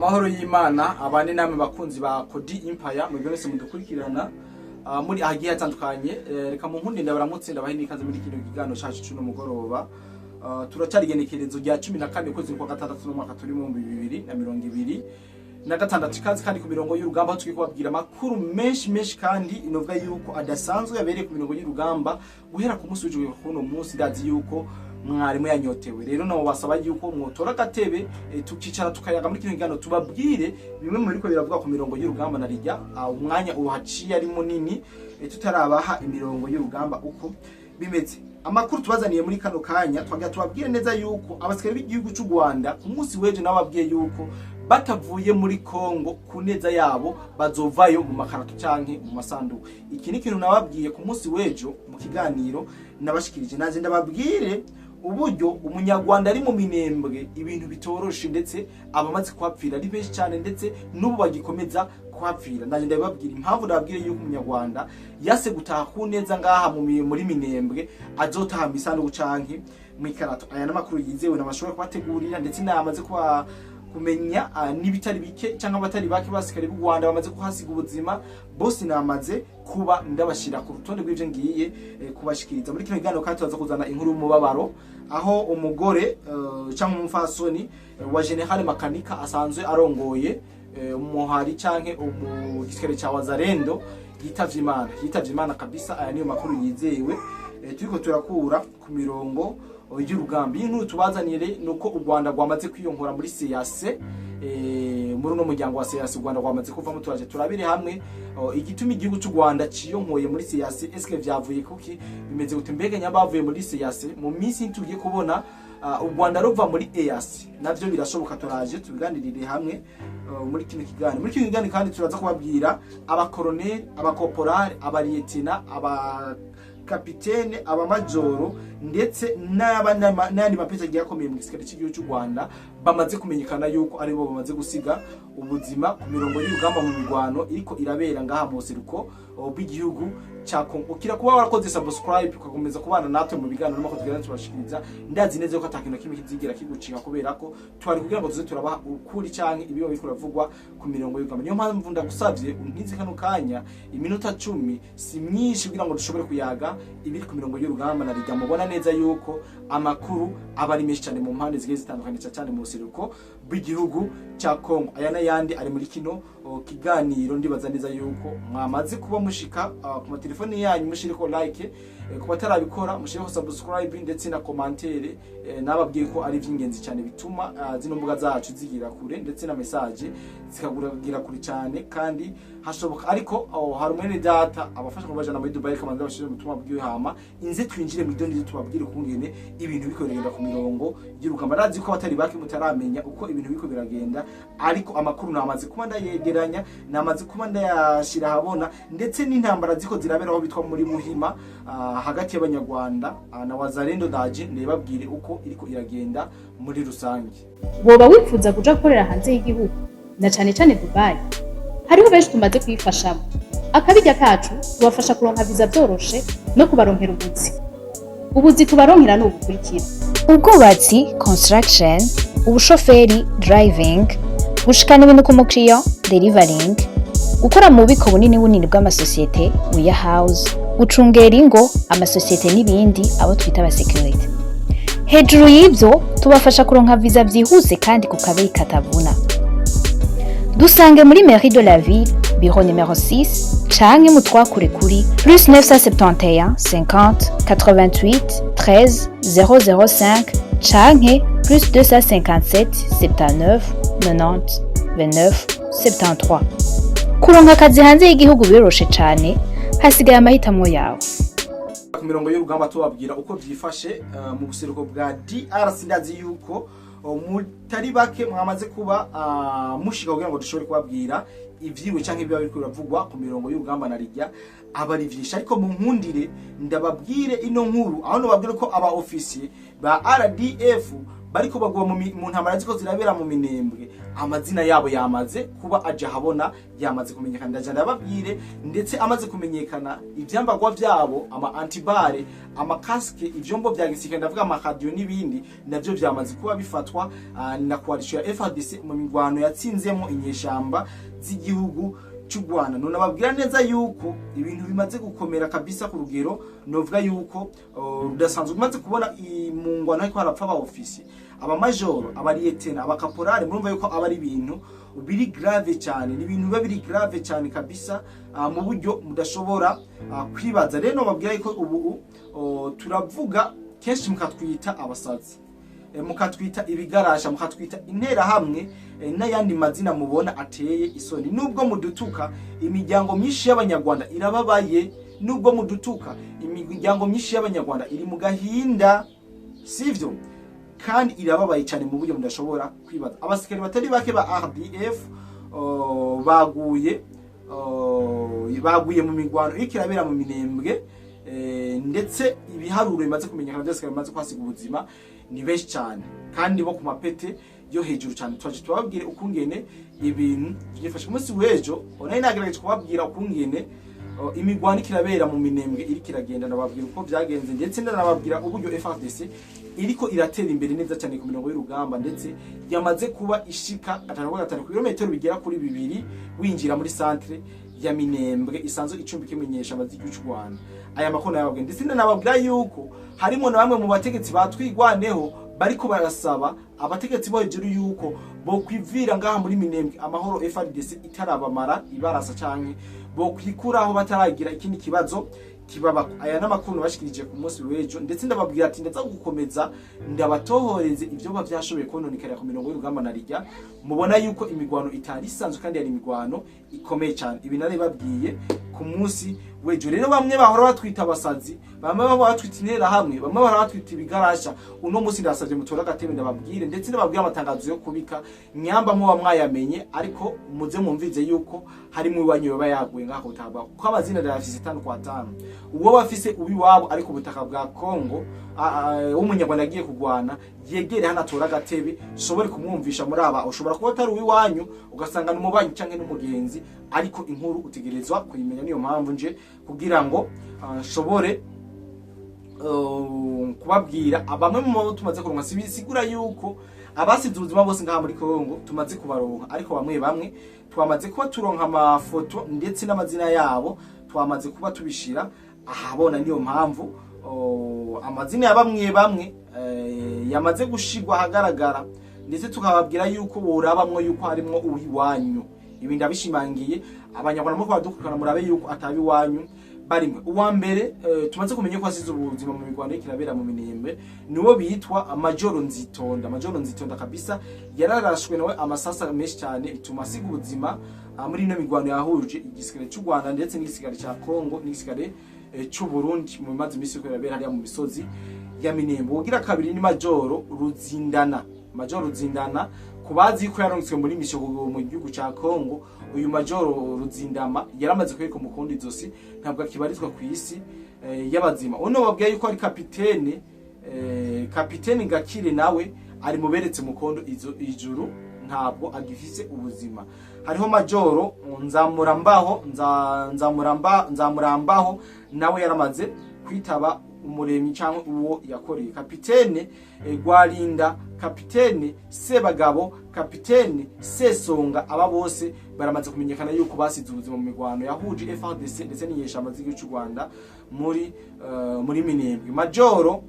Amahoro y'Imana abane namwe bakunzi ba Kodi Empire, mu mwese mudukurikirana muri ahagiye hatandukanye. Reka mu nkundi ndabaramutse, ndabahe n'ikaze muri kino kiganiro cacu cuno mugoroba. Turacari igenekerezo rya 14 ukwezi kwa gatandatu n'umwaka turi mu 2026. Ikaze kandi ku mirongo y'urugamba, aho tugiye kubabwira amakuru menshi menshi kandi inovuga yuko adasanzwe yabereye ku mirongo y'urugamba guhera ku munsi w'ejo kuno munsi. Ndazi yuko mwarimu yanyotewe, rero nabo basaba yuko mwotora agatebe, tukicara tukayaga muri kino kiganiro, tubabwire bimwe mu biriko biravuga ku mirongo y'urugamba. Na rijya umwanya uhaciye ari munini, tutarabaha imirongo y'urugamba uko bimeze. Amakuru tubazaniye muri kano kanya, twagira tubabwire neza yuko abasikari b'igihugu cy'u Rwanda ku munsi w'ejo nabo babwiye yuko batavuye muri Kongo ku neza yabo bazovayo mu makarato canke mu masanduku. Iki ni ikintu nababwiye ku munsi w'ejo mu kiganiro nabashikirije. Naje ndababwire uburyo umunyarwanda ari mu Minembwe ibintu bitoroshe, ndetse abamaze kuhapfira ari benshi cyane, ndetse n'ubu bagikomeza kuhapfira. Naje ndababwira impamvu, ndababwire yuko umunyarwanda yase gutaha ku neza ngaha muri Minembwe azotaha mu isanduku canke mu ikarato. Aya n'amakuru yizewe nabashobora kubategurira, ndetse namaze kuba kumenya n'ibitari bike cyangwa abatari bake basikari b'u Rwanda bamaze kuhasiga ubuzima bose namaze kuba ndabashira ku rutonde rw'ivyo ngiye kubashikiriza muri kino kiganiro. Kandi turaza kuzana inkuru y'umubabaro aho umugore cyangwa umupfasoni wa General Makanika asanzwe arongoye umuhari canke mu gisirikare ca Wazalendo yitavye Imana, yitavye Imana kabisa. Aya niyo makuru yizewe turiko turakura ku mirongo y'urugamba. Iyi nkuru tubazanire nuko u Rwanda rwamaze kwiyonkora muri CAC, muri uno muryango wa CAC u Rwanda rwamaze kuvamo. Turaje turabire hamwe igituma igihugu cy'u Rwanda ciyonkoye muri CAC. Eske vyavuye kuki? Bimeze gute? Mbega nyabavuye muri CAC, mu minsi tugiye kubona u Rwanda ruva muri EAC, navyo birashoboka? Turaje tubiganirire hamwe muri kino kiganiro. Muri kino kiganiro kandi turaza kubabwira abakoroneli, abakoporali, abalietina, aba kapitene, abamajoro, ndetse n'ayandi mapeti agiye akomeye mu gisirikare cy'igihugu cy'u Rwanda bamaze kumenyekana yuko aribo bamaze gusiga ubuzima ku mirongo y'urugamba mu mirwano iriko irabera ngaha mu buseruko bw'igihugu cya Kongo. Ukira kuba warakoze subscribe ugakomeza kubana natwe mu biganiro n'amakuru tugenda tubashikiriza, ndazi neza yuko atakintu na kimwe kizigera kigucika, kubera ko twari kugira ngo tuze turabaha ukuri canke ibiba biriko biravugwa ku mirongo y'urugamba. Niyo mpamvu ndagusavye untize kano kanya, iminota 10 si myinshi, kugira ngo dushobore kuyaga ibiri ku mirongo y'urugamba. Na riga mubona neza yuko amakuru aba ari menshi cyane mu mpande zigiye zitandukanye, cyane cyane mu buseruko bw'igihugu cya Kongo. Aya n'ayandi ari muri kino kiganiro. Ndibaza neza yuko mwamaze kuba mushika ku matelefoni yanyu, mushireko like, ku batarabikora mushireko subscribe ndetse na commentaire. Nababwiye ko ari ivy'ingenzi cyane, bituma zino mbuga zacu zigira kure ndetse na message zikagira kure cyane kandi hashoboka. Ariko hari umwene data abafasha kubajana muri Dubai, kamanza bashije ubutumwa bwiwe, hama inze twinjire mu idoni, tubabwire ukungene ibintu biko biragenda ku mirongo y'urugamba. Ndazi ko abatari bake mutaramenya uko ibintu biko biragenda, ariko amakuru namaze kuba ndayegeranya, namaze kuba ndayashira ahabona, ndetse n'intambara ziko zirabera aho bitwa muri Muhima hagati y'abanyarwanda na Wazalendo. Ndaje ndababwire uko iriko iragenda muri rusange. Woba wifuza kuja gukorera hanze y'igihugu, na cane cane Dubai? Hariho benshi tumaze kuyifashamo. Akabirya kacu tubafasha kuronka viza vyoroshe no kubaronkera ubuzi. Ubuzi tubaronkera ni ubukurikira: ubwubatsi, construction, ubushoferi, driving, gushikana ibintu ku mukiriya, delivering, gukora mu bubiko bunini bunini bw'amasosiyete, warehouse, gucungera ingo, amasosiyete n'ibindi, abo twita abasekirite. Hejuru y'ibyo, tubafasha kuronka viza byihuse kandi ku kabeyi katavuna. Dusange muri mairie de la ville, bureau numéro 6, canke mutwakure kuri +971 50 88 13 005 canke +257 79 90 29 73. Kuronka akazi hanze y'igihugu biroroshe cane, hasigaye amahitamo yawe. Ku mirongo y'urugamba tubabwira uko vyifashe mu buseruko bwa DRC. Ndazi yuko mutari bake mwamaze kuba mushika kugira ngo dushobore kubabwira ivyiwe canke ibiba biriko biravugwa ku mirongo y'urugamba. Na rijya aba ari vyinshi, ariko mu nkundire ndababwire ino nkuru aho nobabwire ko aba ofisiye ba RDF Bariko bagwa mu ntambara ziko zirabera mu Minembwe. Amazina yabo yamaze kuba aja habona, yamaze kumenyekana. Ndaja ndababwire, ndetse amaze kumenyekana ivyambagwa vyabo, ama antiballes, ama casques, ivyombo vya gisirikare, ndavuga ama radio n'ibindi, navyo vyamaze kuba bifatwa na coalition ya FARDC mu mirwano yatsinzemo inyeshamba z'igihugu cy'u Rwanda. None ababwira neza yuko ibintu bimaze gukomera kabisa ku rugero novuga yuko rudasanzwe. Umaze kubona mu ngwano ariko harapfa aba officiers, abamajoro, abaliyetena, abakaporale, murumva yuko aba ari ibintu biri grave cyane. Ni ibintu biba biri grave cyane kabisa mu buryo mudashobora kwibaza. Rero babwira yuko ubu turavuga kenshi mukatwita abasazi, mukatwita ibigarasha, mukatwita interahamwe, n'ayandi mazina mubona ateye isoni. Nubwo mudutuka, imiryango myinshi y'Abanyarwanda irababaye. Nubwo mudutuka, imiryango myinshi y'Abanyarwanda iri mu gahinda, sivyo? Kandi irababaye cyane mu buryo mudashobora kwibaza. Abasikari batari bake ba RDF baguye mu mirwano iriko irabera mu Minembwe, ndetse ibiharuro bimaze kumenyekana byose bimaze kwasiga ubuzima ni benshi cyane, kandi bo ku mapete yo hejuru cyane. Twaje tubabwire ukungene ibintu byifashe. Ku munsi w'ejo nari nagerageje kubabwira ukungene imigwano ikirabera mu Minembwe iriko iragenda. Ndababwira uko byagenze, ndetse ndanababwira uburyo FARDC iriko iratera imbere neza cyane ku mirongo y'urugamba, ndetse yamaze kuba ishika 5 kwa 5 ku birometero bigera kuri 2 winjira muri centre ya Minembwe isanzwe icumbika imenyesha z'igihugu cy'u Rwanda. Aya makuru nayababwiye, ndetse ndanababwira yuko harimo na bamwe mu bategetsi batwigwaneho bariko barasaba abategetsi bo hejuru yuko bokwivira ngaha muri Minembwe amahoro FARDC itarabamara ibarasa, canke bokwikuraho bataragira ikindi kibazo kibabako. Aya n'amakuru bashikirije ku munsi w'ejo, ndetse ndababwira ati ndaza gukomeza ndabatohoreze ivyo biba vyashoboye kononekara ku mirongo y'urugamba. Na rijya mubona yuko imigwano itari isanzwe, kandi yari imigwano ikomeye cyane. Ibi nari babwiye ku munsi w'ejo. Rero bamwe bahora batwita abasazi, bamwe bahora batwita interahamwe, bamwe bahora batwita ibigarasha, uno munsi ndasabye mutore agatebe ndababwire, ndetse ndababwire amatangazo yo kubika nyamba muba mwayamenye, ariko muze mwumvize yuko harimo iwanyu yoba yaguye ngaho butaka bwa, kuko amazina ndayafise 5 kwa 5. Uwo bafise uwiwabo ari ku butaka bwa Kongo w'Umunyarwanda agiye kugwana, yegere hano atora agatebe ushobore kumwumvisha. Muri aba ushobora kuba atari uwiwanyu, ugasanga n'umubanyi canke n'umugenzi, ariko inkuru utegerezwa kuyimenya. Niyo mpamvu nje kugira ngo nshobore kubabwira bamwe mu bo tumaze kuronka. Sibisigura yuko abasize ubuzima bose ngaha muri Kongo tumaze kubaronka, ariko bamwe bamwe twamaze kuba turonka amafoto, ndetse n'amazina yabo twamaze kuba tubishira ahabona. Niyo mpamvu amazina ya bamwe bamwe yamaze gushigwa ahagaragara, ndetse tukababwira yuko borabamwo yuko harimwo uwiwanyu. Ibi ndabishimangiye, Abanyarwanda muko badukurikirana, murabe yuko atabi iwanyu barimwe. Uwa mbere tumaze kumenya ko asize ubuzima mu mirwano y'ikirabera mu Minembwe niwo bitwa Majoro Nzitonda. Majoro Nzitonda kabisa yararashwe nawe amasasa menshi cyane, bituma asiga ubuzima muri ino mirwano yahuje igisirikare cy'u Rwanda ndetse n'igisirikare cya Kongo n'igisirikare cy'u Burundi mu mazi imisi iriko irabera hariya mu misozi ya Minembwe. Ugira kabiri ni Majoro Ruzindana. Majoro Ruzindana, ku bazi ko yarungitswe muri mission mu gihugu ca Kongo, uyu Majoro Ruzindama yaramaze kwereka umukondo izosi, ntabwo akibarizwa ku isi y'abazima. Uno babwiye yuko ari kapitene Gakire, nawe ari muberetse mukondo izo ijuru, ntabwo agifise ubuzima. Hariho Majoro Nzamurambaho, Nzamurambaho, nawe yaramaze kwitaba Umuremyi cyangwa uwo yakoreye. Kapitene Gwarinda, kapitene Sebagabo, kapitene Sesonga, aba bose baramaze kumenyekana yuko basize ubuzima mu mirwano yahuje FARDC ndetse n'inyeshamba z'igihugu cy'u Rwanda muri Minembwe. Majoro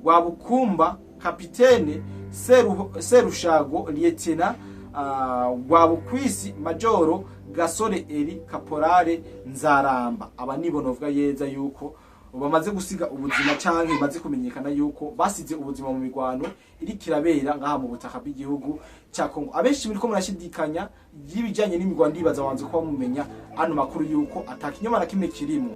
Rwabukumba, kapitene Serushago, lieutenant Rwabukwisi, Majoro Gasore Eri, Kaporale Nzaramba, aba nibo novuga yeza yuko bamaze gusiga ubuzima canke bimaze kumenyekana yuko basize ubuzima mu mirwano iri kirabera ngaha mu butaka bw'igihugu cya Kongo. Abenshi muriko murashidikanya y'ibijanye n'imirwano, ndibaza wanze kuba mumenya ano makuru yuko atakinyoma na kimwe kirimo.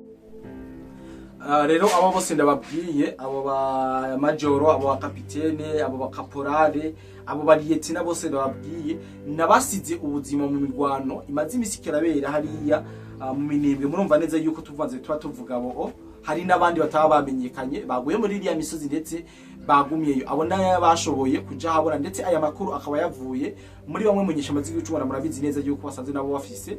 Rero abo bose ndababwiye, abo ba majoro, abo ba kapitene, abo ba kaporale, abo ba lieutenant bose ndababwiye nabasize ubuzima mu mirwano imaze imisi kirabera hariya mu Minembwe. Murumva neza yuko tuvanze tuba tuvuga abo, hari n'abandi bataba bamenyekanye baguye muri iriya misozi ndetse Bagumyeyo abo nayo bashoboye kuja habona, ndetse aya makuru akaba yavuye muri bamwe mu nyeshamba z'igihugu c'u Rwanda. Murabizi neza yuko basanze nabo bafise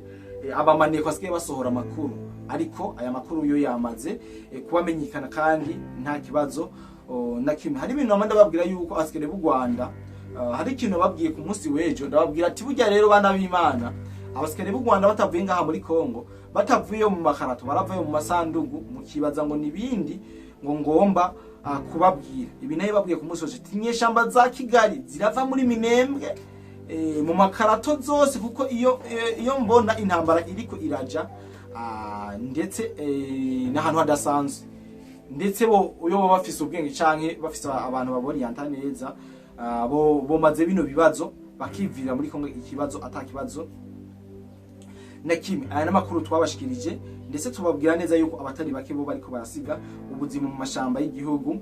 abamaneko basigaye basohora amakuru, ariko aya makuru yo yamaze kubamenyekana kandi nta kibazo na kimwe. Hari ibintu bamwe ndababwira yuko asikare b'u Rwanda, hari ikintu babwiye ku munsi w'ejo, ndababwira ati burya rero bana b'Imana, abasikare b'u Rwanda batavuye ngaha muri Kongo, batavuye mu makarato, baravayo mu masandugu, mukibaza ngo nibindi ngo ngomba kubabwira. Ibi nayo babwiye ku munsi w'ejo ati inyeshamba za Kigali zirava muri Minembwe mu makarato zose, kuko iyo mbona intambara iriko iraja, ndetse n'ahantu hadasanzwe, ndetse bo iyo baba bafise ubwenge canke bafise abantu baboriyanta neza, bo bomaze bino bibazo bakivira muri Kongo ikibazo ata kibazo na kimwe. Aya n'amakuru twabashikirije, ndetse tubabwira neza yuko abatari bake bo bariko barasiga ubuzima mu mashamba y'igihugu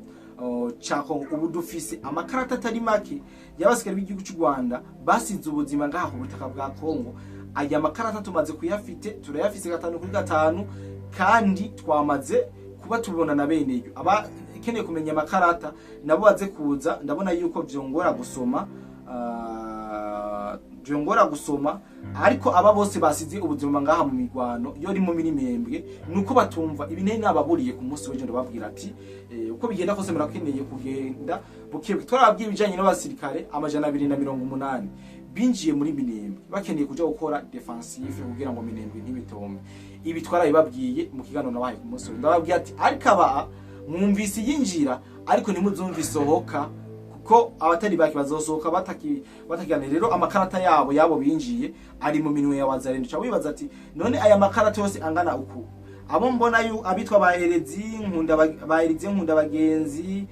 ca Kongo. Ubu dufise amakarata atari make y'abasikari b'igihugu cy'u Rwanda basize ubuzima ngaha ku butaka bwa Kongo. Aya makarata tumaze kuyafite, turayafise 5 kuri 5, kandi twamaze kuba tubona na beneyo. Abakeneye kumenya amakarata nabo baze kuza. Ndabona yuko vyongora gusoma, ariko aba bose basize ubuzima ngaha mu migwano yo ri mu Minembwe nuko batumva ibi. Nari nababuriye ku munsi w'ejo, ndababwira ati uko bigenda kose murakeneye kugenda bukebuke. Twarababwiye ibijanye n'abasirikare 280 binjiye muri Minembwe bakeneye kuja gukora defensive kugira ngo Minembwe ntibitombe. Ibi twarabibabwiye mu kiganiro nabahaye ku munsi w'ejo. Ndababwira ati ariko aba mwumvise yinjira, ariko ntimuzumva isohoka, kuko abatari bake bazosohoka batakigana. Rero amakarata yabo yabo binjiye ari mu minwe ya Wazalendo. Ca wibaza ati none aya makarata yose angana uku, abo mbona yu abitwa ba Erezi Nkunda, ba Erize Nkunda bagenzi,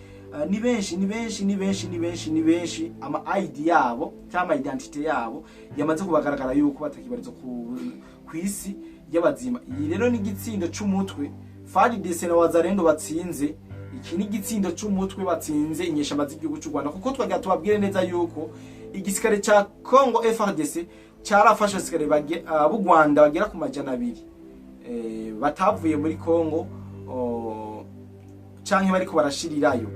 ni benshi, ni benshi, ni benshi, ni benshi, ni benshi. Ama ID yabo cyangwa ama identité yabo yamaze kubagaragara yuko batakibarizwa ku isi y'abazima. Iyi rero ni igitsindo c'umutwe FARDC na Wazalendo batsinze. Iki ni igitsindo c'umutwe batsinze inyeshamba z'igihugu cy'u Rwanda, kuko twagira tubabwire neza yuko igisirikare ca Congo FARDC carafashe abasirikare b'u Rwanda bagera ku 200 batavuye muri Congo canke bariko barashirirayo.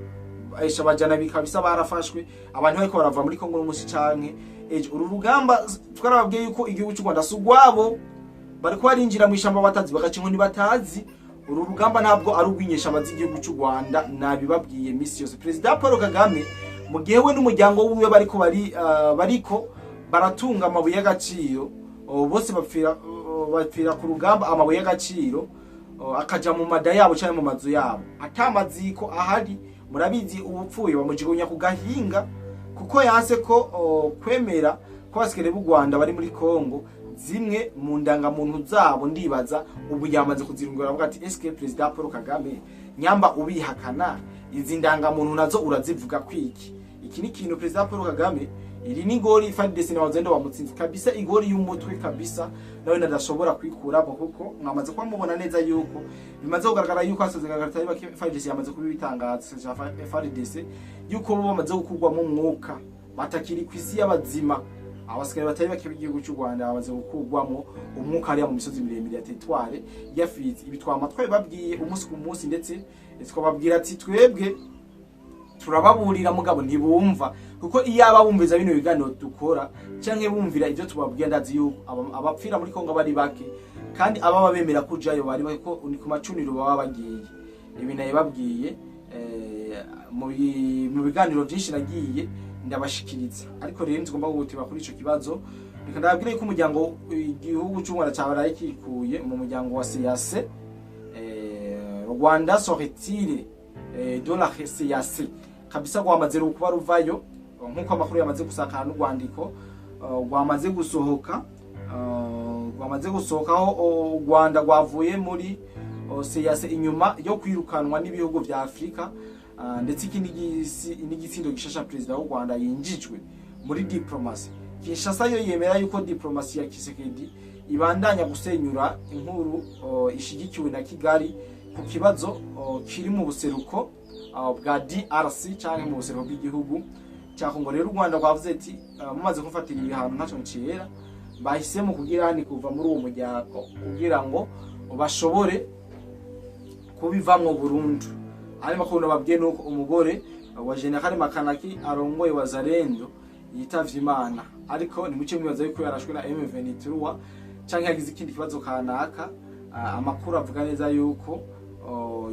Esha 200 kabisa barafashwe, abantu bariko barava muri Congo n'umunsi canke ejo. Uru rugamba twarababwiye yuko igihugu cy'u Rwanda si ugwabo, bariko barinjira mu ishamba batazi, bagaca inkoni batazi. Uru rugamba ntabwo ari urw'inyeshamba z'igihugu cy'u Rwanda, nabibabwiye misi yose. Perezida Paul Kagame mu gihe we n'umuryango wiwe bariko bariko baratunga amabuye y'agaciro, bose bapfira ku rugamba, amabuye y'agaciro akaja mu mada yabo cyangwa mu mazu yabo atamaziko ahari. Murabizi, ubupfuye bamujugunya ku gahinga, kuko yanse ko kwemera ko abasikare b'u Rwanda bari muri Kongo zimwe mu ndangamuntu zabo. Ndibaza ubu yamaze kuzirungura, avuga ati eske Perezida Paul Kagame, nyamba ubihakana, izi ndangamuntu nazo urazivuga kwiki? Iki ni ikintu Perezida Paul Kagame, iri ni gori FARDC na Wazalendo bamutsinze kabisa, igori y'umutwe kabisa nawe nadashobora kwikuramo, kuko mwamaze kuba mubona neza yuko bimaze kugaragara yuko hasoze garagara bake. FARDC yamaze kubitangaza, FARDC, yuko bo bamaze gukurwamo umwuka, batakiri ku isi y'abazima. Abasikare batari bake b'igihugu cy'u Rwanda bamaze gukurwamo umwuka hariya mu misozi miremire ya territoire ya Fizi. Ibi twama twabibabwiye umunsi ku munsi, ndetse twababwira ati twebwe turababurira, mugabo ntibumva, kuko iyo aba bumviza bino biganiro dukora canke bumvira ibyo tubabwira, ndazi yuko abapfira muri Kongo bari bake, kandi ababa bemera kujayo bari bake, ko ni ku macuniro baba bagiye. Ibi nabibabwiye mu biganiro byinshi nagiye ndabashikiriza. Ariko rero ntugomba guteba kuri ico kibazo. Reka ndababwire yuko umuryango, igihugu cy'u Rwanda cyabaraye kikuye mu muryango wa CAC. Rwanda se retire de la CAC kabisa, rwamaze kuba ruvayo nk'uko amakuru yamaze gusakara n'urwandiko rwamaze gusohoka, aho u Rwanda rwavuye muri CAC inyuma yo kwirukanwa n'ibihugu vya Afrika. Ndetse iki n'igitsindo gishasha perezida w'u Rwanda yinjijwe muri diplomasi. Kinshasa yo yemera yuko diplomasi ya Tshisekedi ibandanya gusenyura inkuru ishigikiwe na Kigali ku kibazo kiri mu buseruko bwa DRC canke mu buseruko bw'igihugu cya Kongo. Rero u Rwanda rwavuze ati mumaze kumfatira ibihano ntaco ncera, bahisemo kugira ni kuva muri uwo muryango kugira ngo bashobore kubivamwo burundu. Hanyuma ko nababwiye nuko umugore Wa General Makanaki arongoye Wazalendo yitavye Imana, ariko nimuce mwibaza yuko yarashwe na M23 canke yagize ikindi kibazo kanaka. Amakuru avuga neza yuko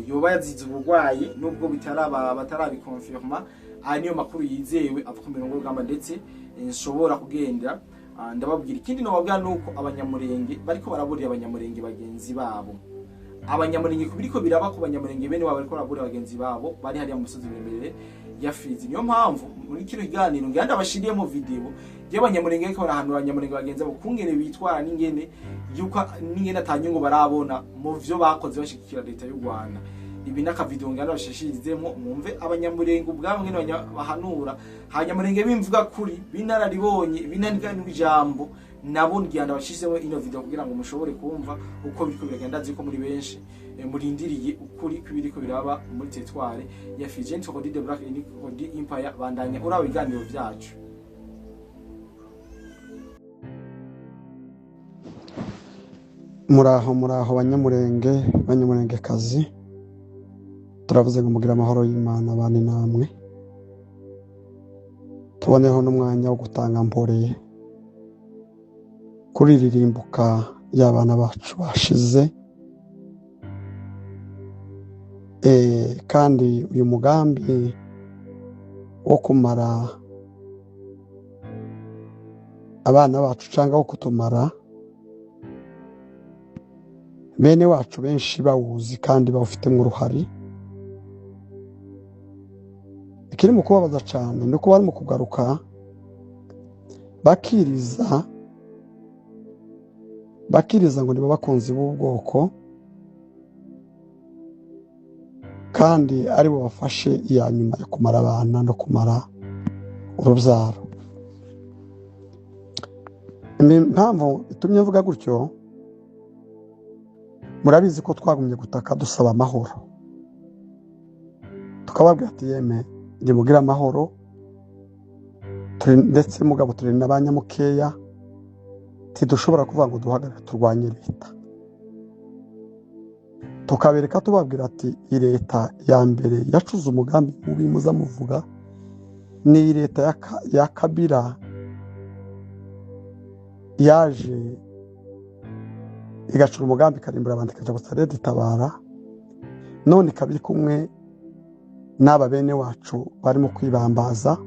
yoba yazize uburwayi, nubwo bitaraba, batarabikonfirma. Aya niyo makuru yizewe ava ku mirongo y'urugamba, ndetse nshobora kugenda ndababwira. Ikindi nobabwira nuko Abanyamurenge bariko baraburira Abanyamurenge bagenzi babo, Abanyamurenge ku biriko biraba ku Banyamurenge bene wabo, bariko baraburira bagenzi babo bari hariya mu misozi miremire ya Fizi. Niyo mpamvu muri kino kiganiro ngira ndabashiriyemo video y'Abanyamurenge ariko barahanura Abanyamurenge bagenzi babo kungene bitwara, n'ingene yuko n'ingene atanyungu barabona mu vyo bakoze bashigikira leta y'u Rwanda. Ibi n'akavideo ngira ndabashishirizemo, mwumve Abanyamurenge ubwabo ngene bahanura Abanyamurenge b'imvuga kuri b'inararibonye, b'inaniganirwa ijambo. Nabo ngira ndabashizemo ino video kugira ngo mushobore kumva uko biriko biragenda. Nzi ko muri benshi murindiriye ukuri kw'ibiriko biraba muri territoire ya Fizi. Nitwa de Black Kodi Empire, bandanya uraba ibiganiro vyacu. Muraho, muraho Banyamurenge, Banyamurengekazi. Turavuze ngo mugire amahoro y'Imana bane namwe. Tuboneho n'umwanya wo gutanga mporeye kuri ririmbuka y'abana bacu bashize. Kandi uyu mugambi wo kumara abana bacu cyangwa wo kutumara bene wacu, benshi bawuzi kandi bawufitemo uruhari. Ikiri mu kubabaza cyane ni uko bari mu kugaruka bakiriza, bakiriza ngo nibo bakunzi b'ubwoko, kandi aribo bafashe iya nyuma yo kumara abana no kumara urubyaro. Impamvu itumye mvuga gutyo, murabizi ko twagumye gutaka dusaba amahoro, tukababwira ati: "Yeme, nimugire amahoro." Ndetse mugabo turi n'abanyamukeya, ntidushobora kuvuga ngo duhagarare turwanye leta. Tukabereka, tubabwira ati: "Iyi leta ya mbere yacuze umugambi mubi muza muvuga ni iyi leta ya Kabila, yaje igacura umugambi, ikarimbura abantu, ikaja gusa leta itabara, none ikaba iri kumwe n'aba bene wacu barimo kwibambaza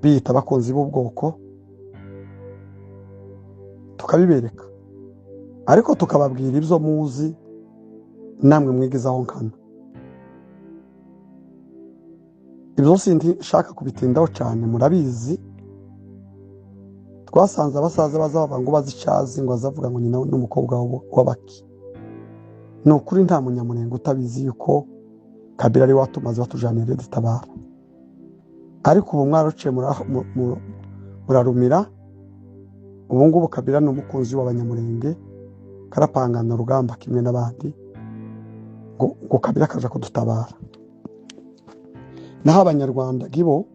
biyita abakunzi b'ubwoko." Tukabibereka, ariko tukababwira ibyo muzi namwe mwigizaho nkana. Ibyo sindi nshaka kubitindaho cyane, murabizi. Twasanze abasaza baza bavuga ngo bazi icazi, ngo azavuga ngo nyina n'umukobwa w'abaki. Ni ukuri, nta Munyamurenge utabizi yuko Kabila ari watumaze batujaniye dutabara. Ariko ubu mwaraciye murarumira. Ubu ngubu Kabila ni umukunzi w'Abanyamurenge, karapangana urugamba kimwe n'abandi, ngo Kabila akaja kudutabara. Naho Abanyarwanda gibo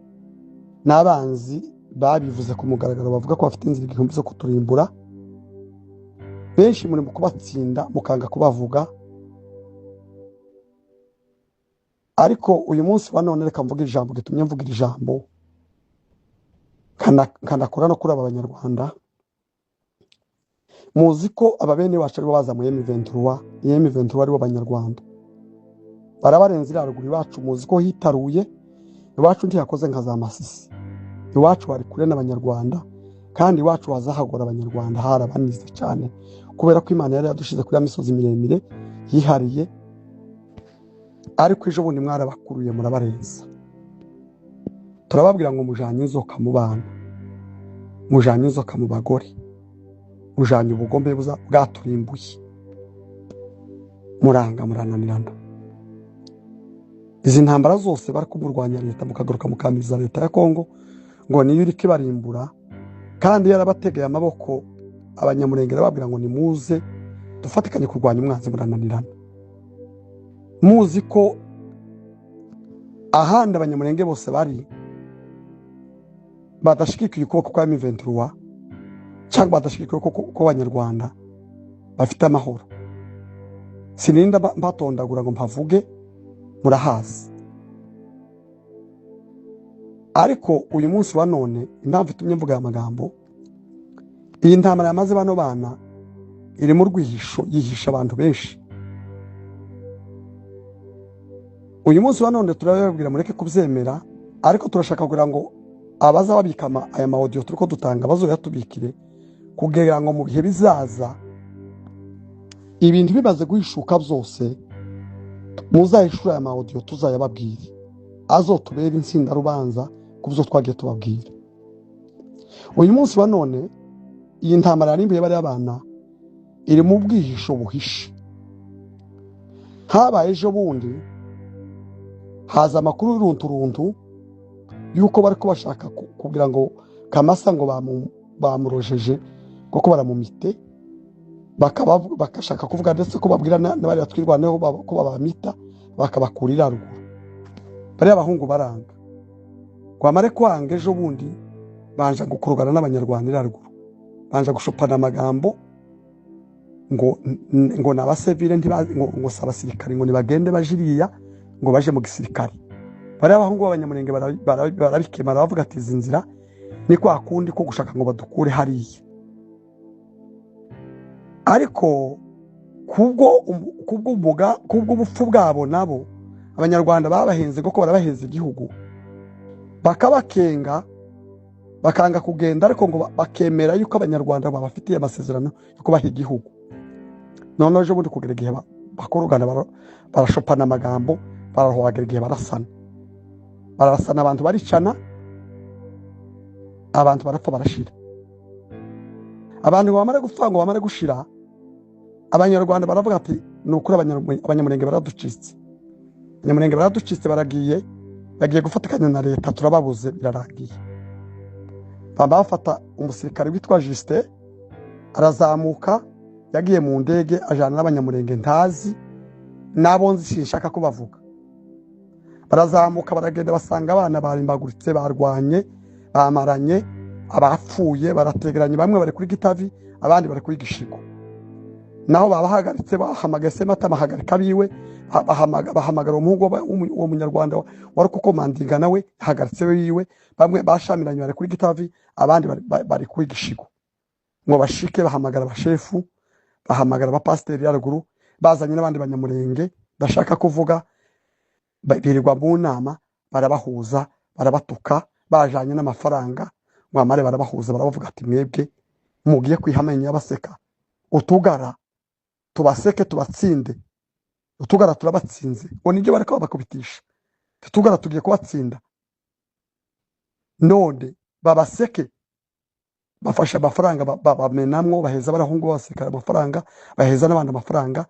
n'abanzi babivuze ku mugaragaro, bavuga ko bafite inzira igihumbi zo kuturimbura. Benshi muri mu kubatsinda, mukanga kubavuga. Ariko uyu munsi wa none reka mvuge ijambo gitumye mvuga iri jambo, kanakora no kuri aba Banyarwanda. Muzi ko aba bene wacu aribo bazamuye M23. M23 aribo Banyarwanda barabarenze iriya ruguru iwacu. Muzi ko hitaruye iwacu, ntiyakoze nka za Masisi. Iwacu hari kure n'Abanyarwanda, kandi iwacu hazahagora Abanyarwanda harabanize cyane, kubera ko Imana yari yadushize kuri ya misozi miremire yihariye. Ariko ejo bundi mwarabakuruye murabarenza. Turababwira ngo mujanye inzoka mu bana, mujanye inzoka mu bagore, mujanye ubugombe bwaturimbuye. Muranga, murananirana. Izi ntambara zose bari kumurwanya leta, mukagaruka mukamiriza leta ya Kongo ngo niyo iriko ibarimbura, kandi yarabategeye amaboko Abanyamurenge, bababwira ngo nimuze dufatikanye kurwanya umwanzi, murananirana. Muzi ko ahandi Abanyamurenge bose bari badashigikiye ukuboko kwa M23 cyangwa badashigikiye ukuboko kw'Abanyarwanda bafite amahoro. Sininda mbatondagura ngo mpavuge, murahazi. Ariko uyu munsi wa none, impamvu itumye mvuga aya magambo, iyi ntambara yamaze bano bana iri mu rwihisho, yihisha abantu benshi. Uyu munsi wa none turababwira mureke kubyemera, ariko turashaka kugira ngo abaza babika aya ma audio turiko dutanga bazoyatubikire, kugira ngo mu bihe bizaza ibintu bimaze guhishuka byose muzahishura aya ma audio tuzayababwire, azotubere insindarubanza ku byo twagiye tubabwira. Uyu munsi wa none iyi ntambara yarimbuye bariya bana iri mu bwihisho buhishe. Habaye ejo bundi haza amakuru y'urunturuntu yuko bari kubashaka kugira ngo Kamasa ngo bamurojeje kuko baramumite, bakashaka kuvuga ndetse ko babwira n'abari batwirwaneho ko babamita bakabakurira ruguru. Bariya abahungu baranga kwamare kwanga, ejo bundi banja gukurugana n'abanyarwanda ira ruguru, banja gushopana amagambo ngo nabasivile ntibazi, ngo si abasirikare, ngo nibagende bajiriya ngo baje mu gisirikare. Bariya abahungu b'abanyamurenge barabikemara, bavuga ati izi nzira ni kwa kundi ko gushaka ngo badukure hariya. Ariko kubwo ubupfu bwabo nabo abanyarwanda babahenze, kuko barabahenze igihugu bakabakenga bakanga kugenda, ariko ngo bakemera yuko abanyarwanda babafitiye amasezerano yo kubaha igihugu. Noneho ejo bundi kugera igihe bakorogana, barashopana amagambo, barahwagera igihe barasana, barasana abantu baricana, abantu barapfa barashira. Abantu bamara gupfa ngo bamare gushira, abanyarwanda baravuga ati ni ukuri abanyamurenge baraducitse, abanyamurenge baraducitse, baragiye, bagiye gufatikanya na leta, turababuze, birarangiye. Bafata umusirikare witwa Justin arazamuka, yagiye mu ndege ajana n'abanyamurenge ntazi nabo nzi sinshaka ko bavuga. Barazamuka baragenda basanga abana barimbaguritse, barwanye, bamaranye, abapfuye barategeranye, bamwe bari kuri Gitavi abandi bari kuri Gishigo. Naho babahagaritse, bahamagaye Semata, bahagarika biwe, bahamagara umuhungu w'uwo munyarwanda wari kukomandinga nawe yahagaritse wiwe, bamwe bashamiranye bari kuri Gitavi abandi bari kuri Gishigo. Ngo bashike bahamagara abashefu, bahamagara abapasiteri yaruguru, bazanye n'abandi banyamurenge bashaka kuvuga, birirwa mu nama, barabahuza, barabatuka, bajanye n'amafaranga, ngo amare barabahuza, barabavuga ati mwebwe mugiye kwihamenya baseka, utugara tubaseke tubatsinde, utugara turabatsinze. Ngo nibyo bariko babakubitisha, utugara tugiye kubatsinda, none babaseke. Bafashe amafaranga bamenamwo, baheza barahungu b'abasirikare amafaranga, baheza n'abandi amafaranga,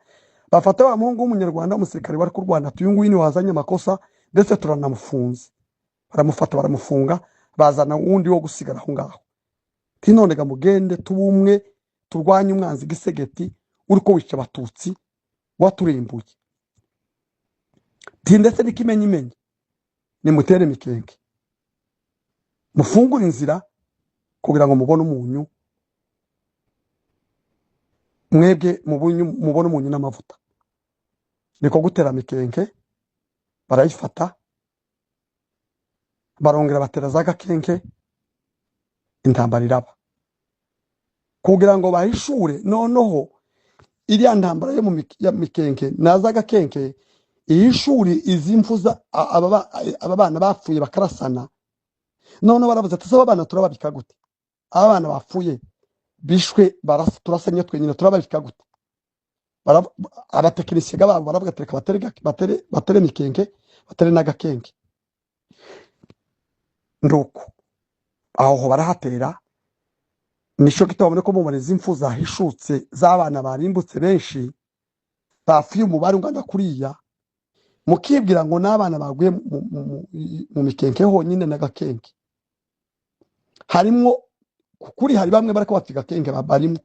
bafata wa muhungu w'umunyarwanda w'umusirikare wari kurwana ati uyu nguyu ni wazanye amakosa ndetse turanamufunze. Baramufata baramufunga, bazana uwundi wo gusigara aho ngaho. Ati none ga mugende tubumwe turwanye umwanzi Gisegeti uriko wica abatutsi waturimbuye. Ti ndetse n'ikimenyimenyi nimutere mikenke, mufungure inzira kugira ngo mubone umunyu, mwebwe mubone umunyu n'amavuta. Niko gutera mikenke, barayifata, barongera batera za gakenke, intambara iraba kugira ngo bahishure. Noneho iriya ntambara yo mu ya mikenke na za gakenke ihishuri izi mfu za aba bana bapfuye bakarasana. Noneho baravuze ati aba bana turababika gute? Aba bana bapfuye bishwe turasanye twenyine, turababika gute? Abatekinisiye babo baravuga ati reka batere mikenke, batere n'agakenke. Nduko aho barahatera. Nico gituma mubona ko mubona izi mfu zahishutse z'abana barimbutse benshi bapfuye umubare ungana kuriya, mukibwira ngo n'abana baguye mu mikenke honyine n'agakenke. Harimwo kuri hari bamwe bariko bapfa gakenke barimwo,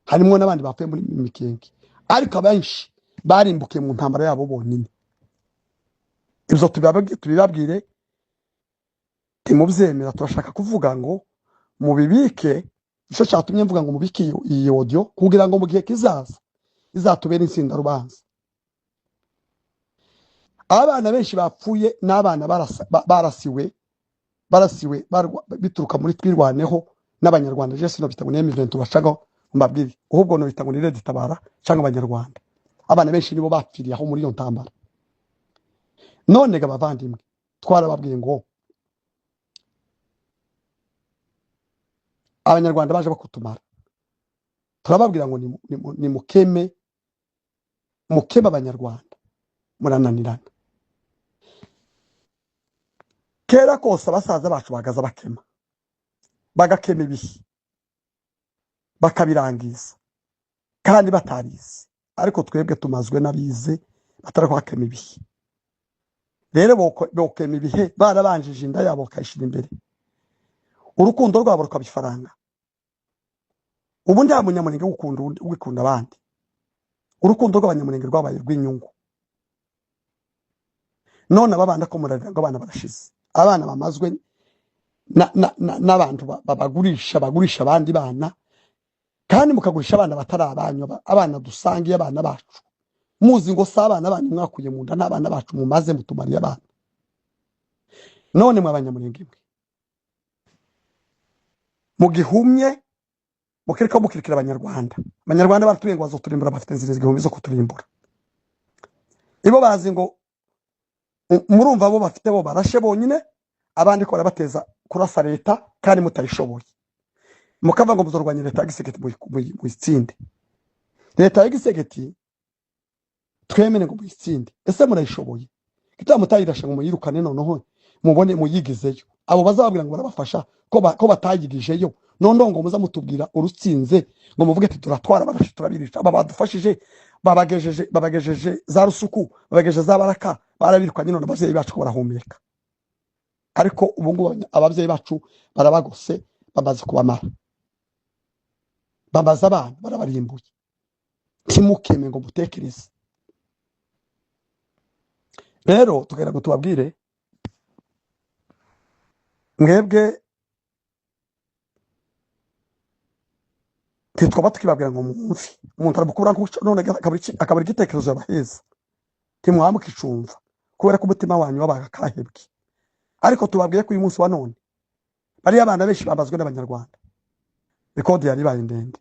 harimwo n'abandi bapfuye muri mikenke, ariko abenshi barimbukiye mu ntambara yabo bonyine. Ibyo tubibabwire timubyemera. Turashaka kuvuga ngo mubibike. Ico cyatumye mvuga ngo mubike iyi audio kugira ngo mu gihe kizaza izatubere insindarubanza. Abana benshi bapfuye n'abana barasiwe Barasiwe bituruka muri Twirwaneho n'Abanyarwanda. Je sinobita ngo ni M23 cyangwa mbabwire, ahubwo nobita ngo ni Red Tabara cyangwa Abanyarwanda. Abana benshi nibo bapfiriye aho muri iyo ntambara. None ga bavandimwe, twarababwiye ngo Abanyarwanda baje bakutumara, turababwira ngo ni mukeme mukeme Abanyarwanda, murananirana. Kera kose abasaza bacu bagaza bakema, bagakema ibihe bakabirangiza kandi batarize, ariko twebwe tumazwe n'abize batarakwakema ibihe. Rero bokema ibihe barabanjije inda yabo bakayishyira imbere, urukundo rwabo rukaba ifaranga. Ubu nta munyamurenge w'ukunda undi, wikunda abandi. Urukundo rw'abanyamurenge rwabaye rw'inyungu. None aba bana ko murarira ngo abana barashize, abana bamazwe n'abantu babagurisha, bagurisha abandi bana, kandi mukagurisha abana batari abanyu, abana dusangiye, abana bacu. Muzi ngo si abana banyu mwakuye mu nda, n'abana bacu mumaze mutumariye abana. None mwe abanyamurenge mwe mugihumye mukirika mukirikira Abanyarwanda. Abanyarwanda baratubwiye ngo bazoturimbura, bafite inzira igihumbi zo kuturimbura. Ibo bazi ngo murumva bo bafite bo barashe bonyine, abandi ko barabateza kurasa leta kandi mutayishoboye. Mukava ngo muzorwanya leta ya Gisegeti muyitsinde. Leta ya Gisegeti twemere ngo muyitsinde, ese murayishoboye? Kitaba mutayirashe ngo muyirukane, noneho mubone muyigizeyo. Abo bazababwira ngo barabafasha ko batayigijeyo, noneho ngo muza mutubwira urutsinze ngo muvuge ati turatwara barashe turabirisha, aba badufashije babagejeje za Rusuku, babagejeje za Baraka, barabirukanye, none abavyeyi bacu ko barahumeka. Ariko ubu ngubu abavyeyi bacu barabagose, bamaze kubamara, bamaze abana barabarimbuye. Ntimukeme ngo mutekereze. Rero tukagira ngo tubabwire mwebwe, ntitwaba tukibabwira ngo mwumve. Umuntu aramukura none akabura igitekerezo yabaheza, ntimwaba mukicumva kubera ko umutima wanyu wabaga kahebwe. Ariko tubabwiye ko uyu munsi wa none bariya abana benshi bamazwe n'Abanyarwanda. Rekodi yari ibaye ndende.